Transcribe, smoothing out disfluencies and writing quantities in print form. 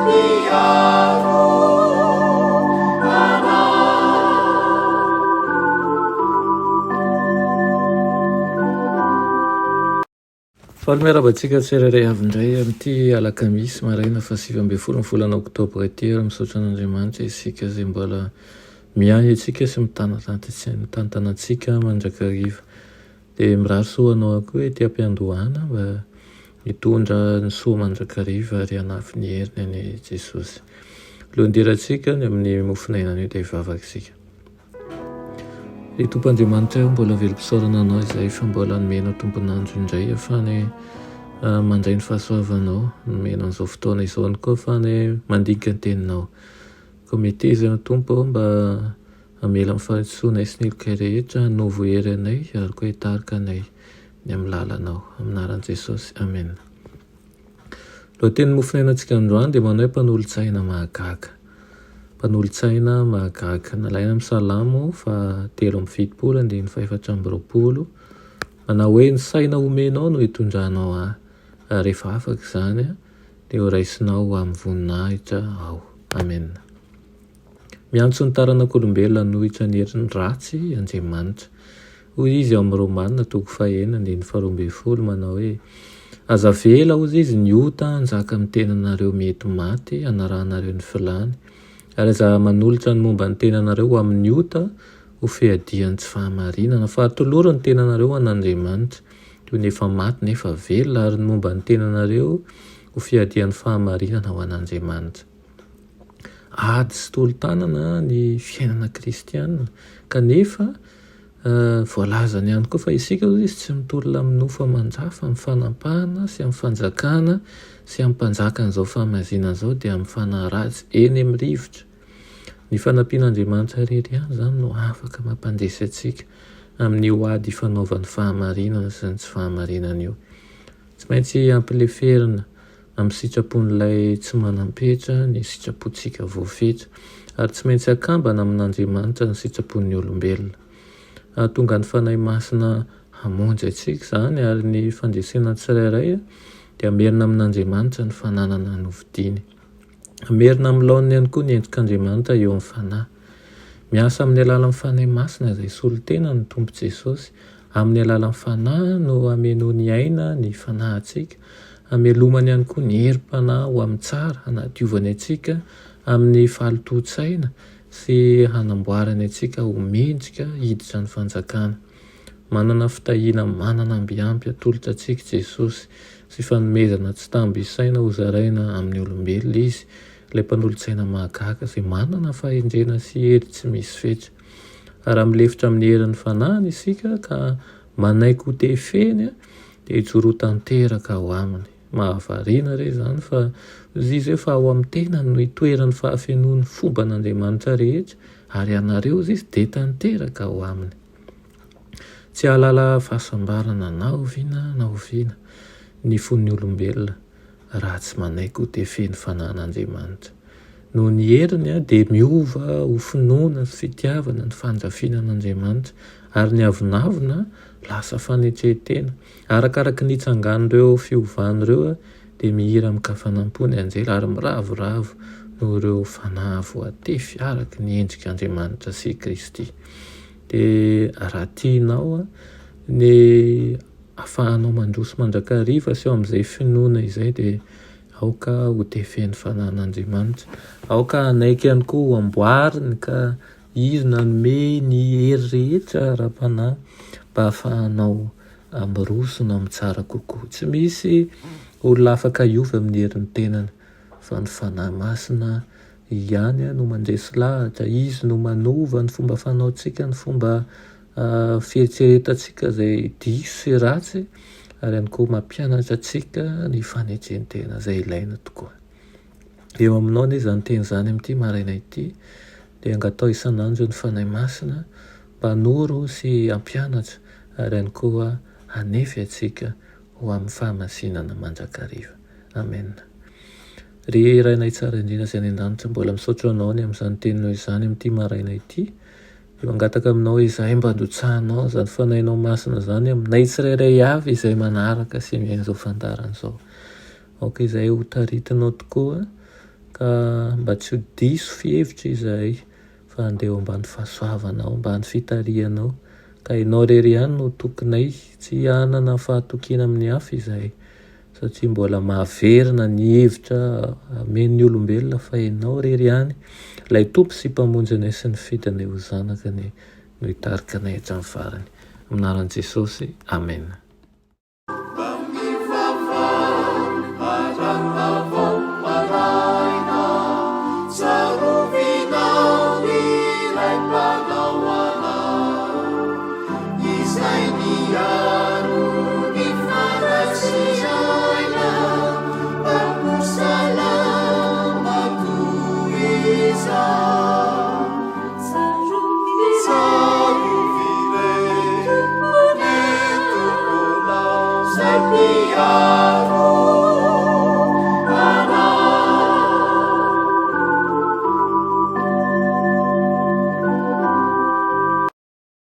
Mpiaro anay. Faly miarahaba antsika tsirairay avy indray amin'ity alakamisy maraina faha 19 ny volana oktobra ity ary misaotra an'Andriamanitra isika izay mbola miahy antsika sy mitantana antsika mandrakariva. Dia mirary soa ho anao koa ety am-piandohana mba hitondra ny soa mandrakariva ary hanafy ny heriny anie Jesosy. Alohan'ny hidirantsika ny amin'ny mofon'aina anio dia hivavaka isika. Ry Tompo Andriamanitra o, mbola velom-pisaorana Anao izahay fa mbola nomenao tompon'andro indray ahafahanay mandray ny fahasoavanao, nomenao an'izao fotoana izao ihany koa ahafahanay mandinika ny Teninao. Koa meteza ianao Tompo o mba hamela ny fahadisoanay sy ny helokay rehetra, hanovo hery anay ary koa hitarika anay ny amin'ny lalanao. Amin'ny anaran'i Jesosy, Amena. Lohatenin'ny mofonainantsika androany dia manao hoe Mpanolotsaina mahagaga. Mpanolotsaina mahagaga. Nalaina amin'ny Salamo faha 73 andininy faha 24. Manao hoe ny saina omenao no hitondranao ahy, ary rehefa afaka izany dia ho raisinao ho amin'ny voninahitra aho. Amena. Miantso ny taranak'olombelona hanohitra ny heriny ratsy Andriamanitra. Hoy Izy ao amin'ny Romana toko fahenina andininy faharoa ambin'ny folo manao hoe, Aza avela, hozy Izy, ny ota hanjaka amin'ny tenanareo mety maty hanarahanareo ny filany, ary aza manolotra ny momba ny tenanareo ho amin'ny ota ho fiadian'ny tsy fahamarinana, fa atolory ny tenanareo ho an'Andriamanitra, toy ny efa maty nefa velona, ary ny momba ny tenanareo ho fiadian'ny fahamarinana ho an'Andriamanitra. Ady sy tolo-tanana ny fiainana kristiana kanefa voalazany ihany koa fa isika hoy izy tsy mitolona amin'ny nofo aman-dra fa amin'ny fanampahana sy amin'ny fanjakana sy amin'ny mpanjakan'izao fahamazinana izao dia amin'ny fanahy ratsy eny amin'ny rivotra. Ny fanampian'Andriamanitra irery ihany izany no afaka mampandresy antsika amin'io ady ifanaovan'ny fahamarinana sy ny tsy fahamarinana io. Tsy maintsy ampileferina amin'ny sitrapon'ilay tsy manam-petra ny sitrapontsika voafetra, ary tsy maintsy akambana amin'Andriamanitra ny sitrapon'ny olombelona. Hahatonga ny Fanahy Masina hamonjy antsika izany, ary ny fandresena tsirairay dia hamerina amin'Andriamanitra ny fananana novidiany. Hamerina amin'ny laoniny ihany koa ny endrik'Andriamanitra eo amin'ny fanahy. Miasa amin'ny alalan'ny Fanahy Masina izay solontena ny Tompo Jesosy. Amin'ny alalan'ny Fanahy no hamenoany aina ny fanahintsika, hamelomany ihany koa ny herim-panahy ho amin'ny tsara, hanadiovany antsika amin'ny fahalotoan-tsaina sy hanamboarany antsika ho mendrika hiditra ny fanjakana. Manana fitahiana manana amby ampy atolotra antsika Jesosy sy fanomezana tsy tambo isaina hozaraina amin'ny olombelona Izy, ilay Mpanolotsaina mahagaga izay manana fahendrena sy hery tsy misy fetra. Raha milefitra amin'ny herin'ny Fanahiny isika ka manaiky ho tefeny dia hijoro ho tanteraka ao Aminy. Mahavariana re izany fa hoy Izy hoe fa ao amin'ny tenany no itoeran'ny fahafenoan'ny fomban'Andriamanitra rehetra ary ianareo hoy Izy dia tanteraka ao Aminy. Tsy hahalala fahasambarana na oviana na oviana ny fon'ny olombelona raha tsy manaiky ho tefen'ny fanan'Andriamanitra. Noho ny heriny dia miova ho finoana sy fitiavana ny fandrafiana an'Andriamanitra, ary ny avonavona lasa fanetren-tena. Arakaraky ny hitsangan'ireo fiovana ireo dia mihira amin-kafanam-po ny anjely ary miravoravo noho ireo fanahy voatefy araka ny endrik'Andriamanitra sy Kristy. Dia raha tianao ny afahanao mandroso mandrakariva sy eo amin'izay finoana izay dia aoka ho tefen'ny fanan'Andriamanitra. Aoka hanaiky ihany koa ho amboariny ka Izy nanome ny hery rehetra ara-panahy mba hahafahanao miroso na mitsara kokoa. Tsy misy olona afaka hiova amin'ny herin'ny tenany fa ny Fanahy Masina ihany no mandresy lahatra, Izy no manova ny fomba fanaontsika, ny fomba fieritreretantsika izay diso sy ratsy ary ihany koa mampianatra antsika ny fanetren-tena izay ilaina tokoa. Eo aminao anie izany teny izany amin'ity maraina ity dia angataho isan'andro ny Fanahy Masina mba hanoro sy hampianatra ary ihany koa hanefy antsika ho amin'ny fahamasinana mandrakariva. Amena. Ry Rainay tsara indrindra izay any an-danitra, mbola misaotra Anao ny amin'izany teninao izany amin'ity maraina ity. Dia mangataka aminao izahay mba handrotsahanao izany Fanahinao Masina izany aminay tsirairay avy izay manaraka sy mihaino izao fandaharana izao. Aoka izahay ho taritinao tokoa. Ka mba tsy ho diso fihevitra izahay fa handeha eo ambany fahasoavanao, ambany fitarihanao. Ka Ianao irery ihany no tokinay, tsy hanana fahatokiana amin'ny hafa izahay satria mbola mahaverina ny hevitra amen'ny olombelona fa Ianao irery ihany, ilay Tompo sy Mpamonjy anay sy nifidy anay ho zanakany no hitarika anay hatramin'ny farany. Amin'ny anaran'i Jesosy, Amena.